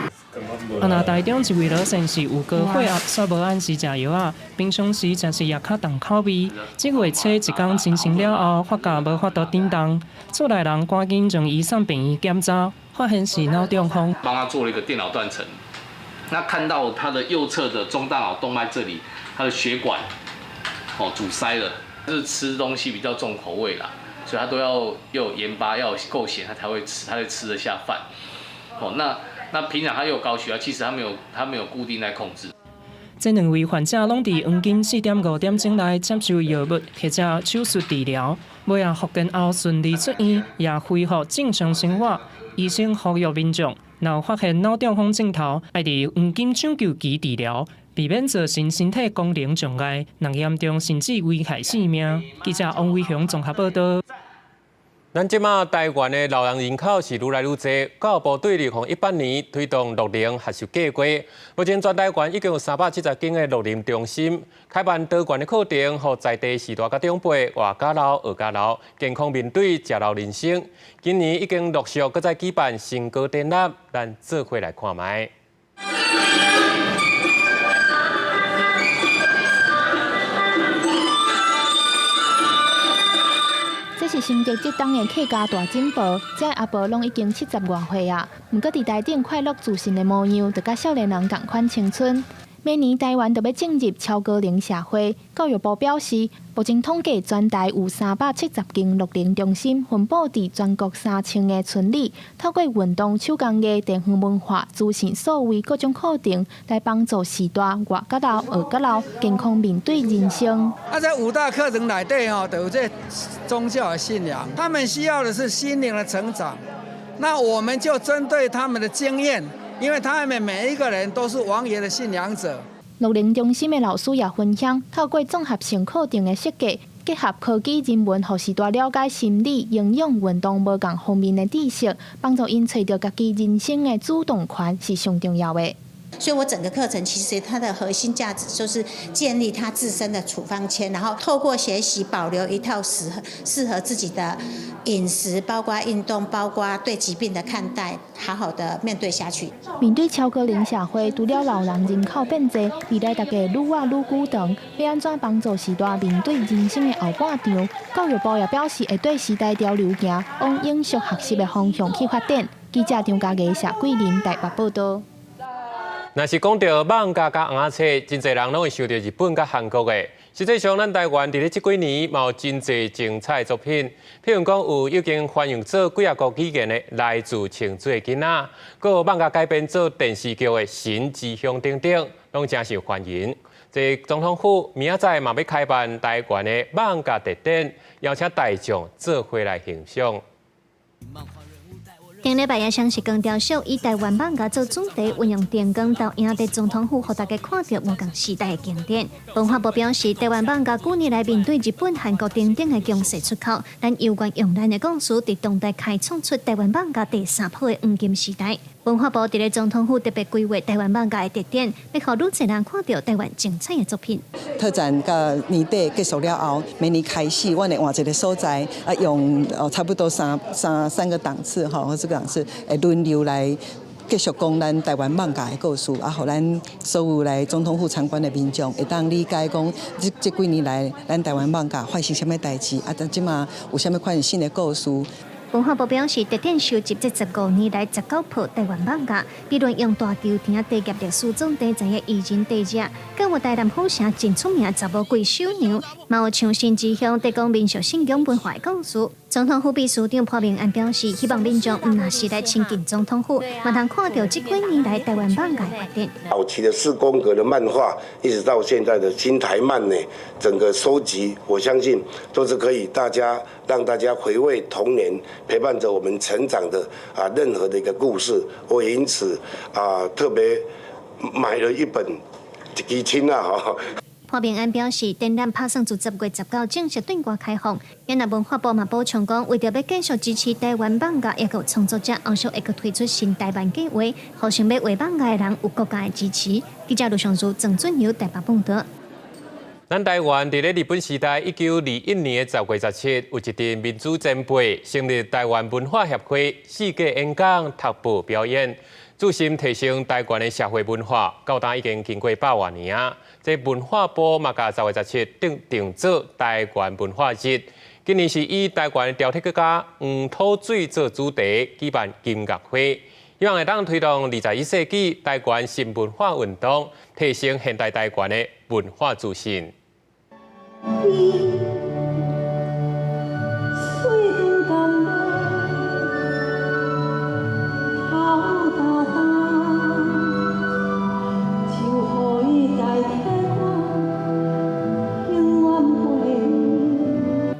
啊，若台中一位羅先生有高血壓，煞無按時食藥仔，平常時食是也較重口味。這月初一工清醒了後，發覺無法度振動，厝內人趕緊將伊送病院檢查，發現是腦中風。幫他做了一個電腦斷層，那看到他的右側的中大腦動脈這裡，他的血管哦阻塞了，就是吃東西比較重口味啦，所以他都要有鹽巴，要夠鹹，他才會吃，他才吃得下飯。哦，那平常他有高血壓，其實他沒有固定在控制。這兩位患者攏佇黃金4.5點鐘內接受藥物或者手術治療，尾仔復健後順利出院，也恢復正常生活。醫生呼籲民眾，若有發現腦中風症頭，愛佇黃金搶救期治療，避免造成身體功能障礙，若嚴重甚至危害性命。記者王偉雄綜合報道。咱這馬台灣的老人人口是愈來愈濟，教育部對2018年推動樂齡學習計劃，目前全台灣已經有370間的樂齡中心，開辦多元的課程，予在地序大佮長輩活較老、學較老，健康面對食老人生。今年已經陸續閣再舉辦成果展覽，咱做伙來看覓。這是新竹浙東的客家大進步，這阿婆攏已經70外歲啊，毋過佇台頂快樂自信的模樣，就佮少年人仝款青春。每年台灣都欲進入超高齡社會，教育部表示，目前統計全台有370間樂齡中心，分布佇全國3000个村里，透過運動、手工藝、地方文化、資訊、數位各種課程，來幫助序大活較老、學較老，健康面對人生。啊，這五大課程內底吼，就有這宗教的信仰，他們需要的是心靈的成長，那我們就針對他們的經驗。因為他們每一個人都是王爺的信仰者。樂齡中心的老師也分享，透過綜合性課程的設計，結合科技人文，予序大了解心理、營養、運動無仝方面的知識，幫助𪜶揣著家己人生的主動權是上重要的。所以我整個課程其實它的核心價值就是建立他自身的處方箋，然後透過學習保留一套適合自己的飲食，包括運動，包括對疾病的看待，好好的面對下去。面對超高齡社會，除了老人人口變濟，未來大家愈活愈久長，欲按怎幫助序大面對人生的後半場？教育部也表示會對時代潮流行，往永續學習的方向去發展。記者張家藝、謝桂林台北報道。若是講著漫畫佮尪仔冊，真濟人攏會想著日本佮韓國的。實際上，咱台灣佇咧這幾年嘛有真濟精彩作品，譬如講有已經翻譯做幾仔國語言的《來自清水的囡仔》，閣有漫畫改編做電視劇的《神之鄉》等等，攏誠受歡迎。這總統府明仔載嘛欲開辦台灣的漫畫特展，邀請大眾做伙來欣賞。頂禮拜也雙十光雕塑以台灣艋舺做主題，運用燈光投影佇總統府，予大家看著無仝時代的經典。文化部表示，台灣艋舺幾年來面對日本、韓國等等的強勢出口，咱猶原用咱的故事，佇當代開創出台灣艋舺第三波的黃金時代。文化部佇咧總統府特別規劃台灣艋舺的特展，欲予愈濟人看著台灣精彩的作品。特展到年底結束了後，明年開始，阮會換一個所在，啊，用差不多三個檔次吼，或這個檔次會輪流來繼續講咱台灣艋舺的故事，啊，予咱所有來總統府參觀的民眾會當理解講，這幾年來咱台灣艋舺發生啥物代誌，啊，這馬有啥物款新的故事。文化部表示，特展收集這15年來19部台灣艋舺，比如用大球廳地業歷史總題材的藝人地者，閣有台南府城真出名查某貴繡娘，嘛有像新之鄉提供民俗信仰文化的故事。總統府秘書長潘明安表示，希望民眾毋若是來親近總統府，嘛通看著這幾年來台灣艋舺發展。早期的四宮格的漫畫，一直到現在的新台漫呢，整個收集，我相信都是可以大家讓大家回味童年，陪伴着我們成長的啊任何的一個故事。我也因此啊特別買了一本一支親啊哈。潘明安表示，展覽拍算自10月19正式對外開放。原來文化部嘛補充講，為著欲繼續支持台灣艋舺，抑閣有創作者，後續會閣推出新台漫計劃，予想欲畫艋舺的人有國家的支持。記者盧尚如、鄭俊友台北報導。咱台灣佇咧日本時代1921年的10月17，有一陣民主前輩成立台灣文化協會，四界演講、讀報表演，注心提升台灣的社會文化。到今已經經過百外年啊！這文化部嘛，共10月17定做台灣文化日。今年是以台灣雕刻家黃土水做主題，舉辦音樂會，希望會當推動21世紀台灣新文化運動，提升現代台灣的文化自信。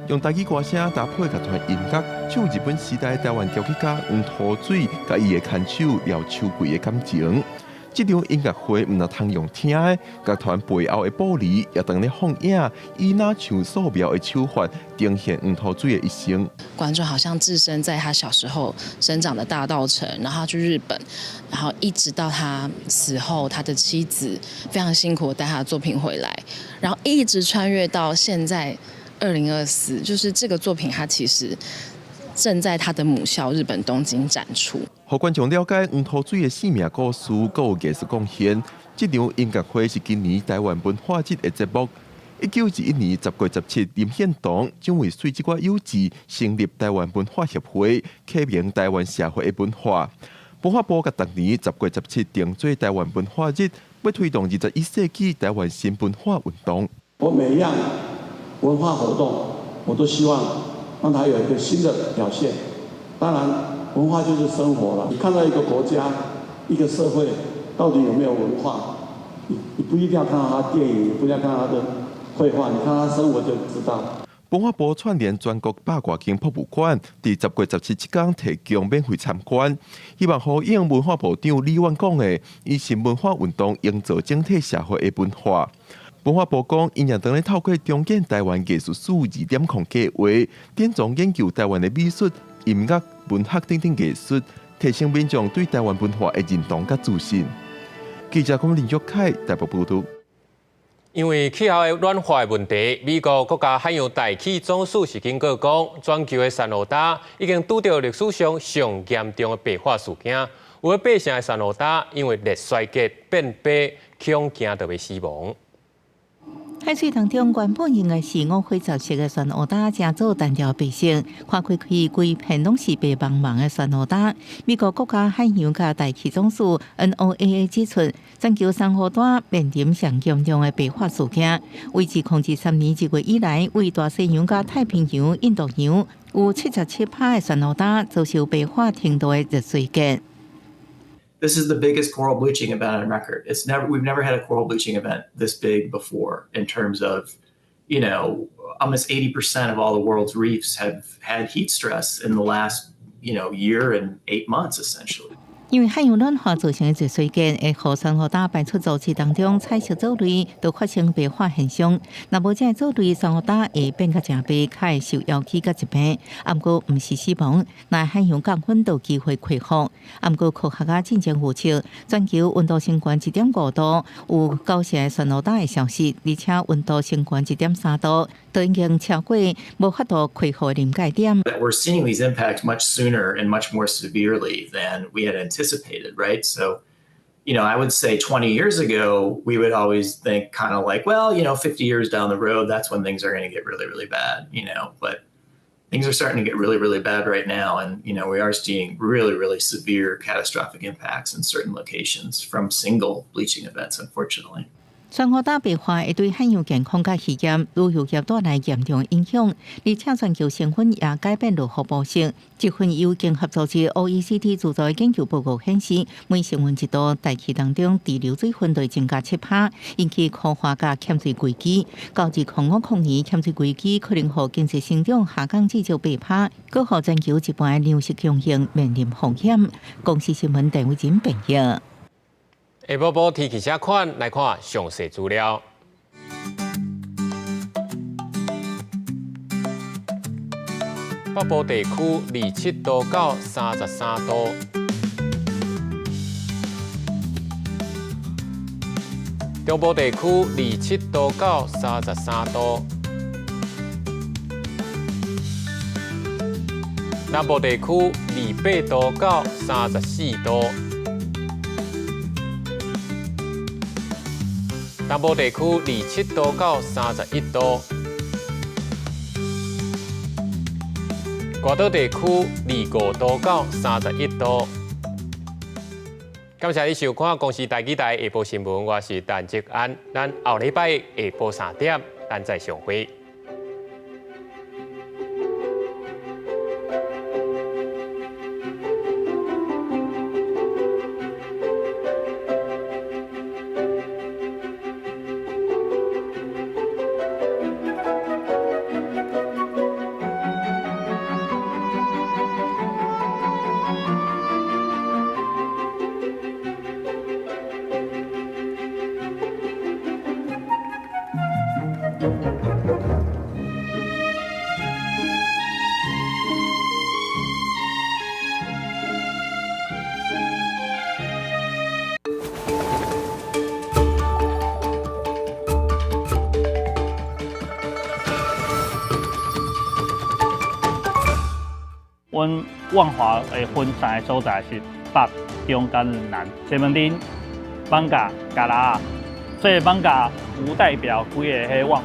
用台語歌聲搭配樂團音樂，唱日本時代台灣雕刻家黃土水佮伊的牽手廖秋桂的感情。這場音樂會毋但通用聽的，樂團背後的玻璃也當咧放映，以若像素描的手法呈現黃土水的一生。觀眾好像置身在他小時候生長的大稻埕，然後去日本，然後一直到他死後，他的妻子非常辛苦帶他的作品回來，然後一直穿越到現在2024，就是這個作品，他其實正在他的母校日本東京展出。予觀眾了解黃土水的生命故事，閣有藝術貢獻。這場音樂會是今年台灣文化節的節目。1921年10月17，林獻堂蔣渭水這掛有志成立台灣文化協會，啟明台灣社會的文化。文化部佮逐年十月十七定做台灣文化日，欲推動21世紀台灣新文化運動。我每一樣文化活動，我都希望讓它有一個新的表現。當然，文化就是生活了。你看到一個國家、一個社會到底有沒有文化，你不一定要看到他電影，不一定要看到他的繪畫，你看他生活就知道。文化部串聯全國百外間博物館，佇十月十七這工提供免費參觀，希望呼應文化部長李遠講的，以新文化運動營造整體社會的文化。文化部講，𪜶也當咧透過重建台灣藝術史2.0計劃，典藏研究台灣的美術、音樂、文學等等藝術，提升民眾對台灣文化的認同佮自信。記者林玉凱台北報導。因為氣候的暖化的問題，美國國家海洋大氣總署是警告講，全球的珊瑚礁已經拄著歷史上上嚴重的白化事件。有的八成的珊瑚礁因為熱衰竭變白，恐驚著欲死亡。海水當中原本應該是五灰雜色的珊瑚礁，成做單調白色，看開開規片攏是白茫茫的珊瑚礁。美國國家海洋佮大氣總署 NOAA 指出，全球珊瑚礁面臨上嚴重的白化事件。自2023年2月以來，位大西洋佮太平洋、印度洋有77%的珊瑚礁遭受白化程度的熱衰竭。 This is the biggest coral bleaching event on record. It's never we've never had a coral bleaching event this big before in terms of almost 80% of all the world's reefs have had heat stress in the last Year and 8 months essentially. 因為海洋暖化造成的熱衰竭，會予珊瑚礁排出藻池當中彩色藻類都發生白化現象。若無這个藻類，珊瑚礁會變較誠白，較會受妖氣佮疾病。毋過毋是死亡，若海洋降溫就有機會恢復。毋過科學家進前預測，全球溫度升懸1.5度，有9成的珊瑚礁會消失，而且溫度升懸1.3度，都已經超過無法度恢復的臨界點。 That we're seeing these impacts much sooner and much more severely than we had anticipated, right? So I would say 20 years ago, we would always think kind of like, well, 50 years down the road, that's when things are going to get really, really bad, but things are starting to get really, really bad right now. And we are seeing really, really severe catastrophic impacts in certain locations from single bleaching events, unfortunately. 珊瑚礁白化會對海洋健康佮漁業、旅遊業帶來嚴重影響，而且全球升溫也改變落雨模式。這份由經合組織 OECD 資助的研究報告顯示，每升溫1度，大氣當中滯留水分就會增加7%，引起乾旱佮欠水危機。到2050年，欠水危機可能予經濟成長下降至少8%，閣予全球一半的糧食供應面臨風險。公視新聞鄧偉珍編譯。下晡晡天氣啥款？來看詳細資料。北部地區27度到33度，中部地區27度到33度，南部地區28度到34度。東部地區27度到31度，外島地區25度到31度。感謝你收看公視台語台下晡新聞，我是陳哲安，咱後禮拜下晡3點，咱再相會。阮萬華的分三个所在是北、中佮南。西門町、艋舺、加拿，所以艋舺有代表規个彼萬華。